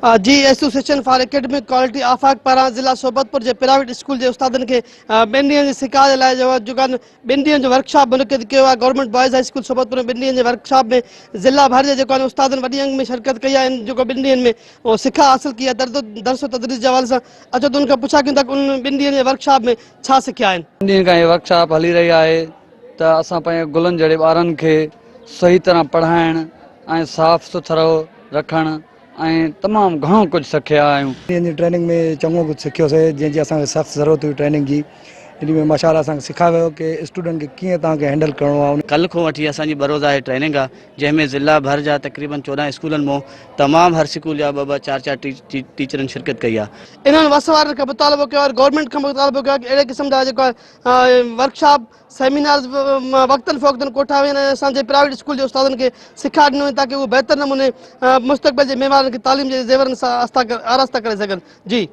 جي association for academic quality آفاق پاران ضلع صحبتپور جي پرائيويٽ اسڪول جي استادن کي ٻن ڏينهن جي سکيا جي لاء جيڪو آهي ٻن ڏينهن جو ورڪشاپ منعقد ڪيو آهي government boys high school Sohbatpur ۾ ٻن ڏينهن جي ورڪشاپ ۾ ضلع ڀر جي جيڪو آهن استادن وڏي انگ ۾ شرڪت ڪئي آهي جيڪو ٻن ڏينهن ۾ اهو سکيا حاصل ڪئي آهي درس و تدريس جي حوالي سان اچو ته ان کان پڇا ڪيون ٿا ان ٻن ڏينهن جي ورڪشاپ ۾ ڇا سکيا آهن. ٻن ڏينهن کان هي ورڪشاپ هلي رهي آهي ته اسان پنهنجي گلن جهڙي ٻارن کي صحيح طرح پڙهائڻ ۽ صاف سٿرو رکڻ ۽ تمام گهڻو ڪجهه سکيا آهيون. ڏينهن جي ٽريننگ ۾ چڱو ڪجهه سکيوسي جنهن جي اسان کي سخت ضرورت هئي ٽريننگ جي ان ۾ ماشاء الله اسان کي سکايو ويو ڪي اسٽوڊنٽ کي ڪيئن توهان کي هينڊل ڪرڻو آهي. ڪلهه کان وٺي اسان جي ٻه روزه هي ٽريننگ آهي جنهن ۾ ضلع ڀر جا تقريبن 14 اسڪولن مون تمام هر سڪول جا ٻه ٻه چار چار ٽيچرن شرڪت ڪئي آهي. انهن وس وارن کان مطالبو ڪيو آهي گورنمينٽ کان مطالبو ڪيو آهي ڪي اهڙي قسم جا جيڪو آهي ورڪشاپ سيمينارز وقتن فوقتن ڪوٺايا وڃن ۽ اسان جي پرائيويٽ اسڪول جي استادن کي سکيا ڏني وڃي تاڪه اهي بهتر نموني مستقبل جي معمارن کي تعليم جي زيورن سان آراسته ڪري سگهن جي.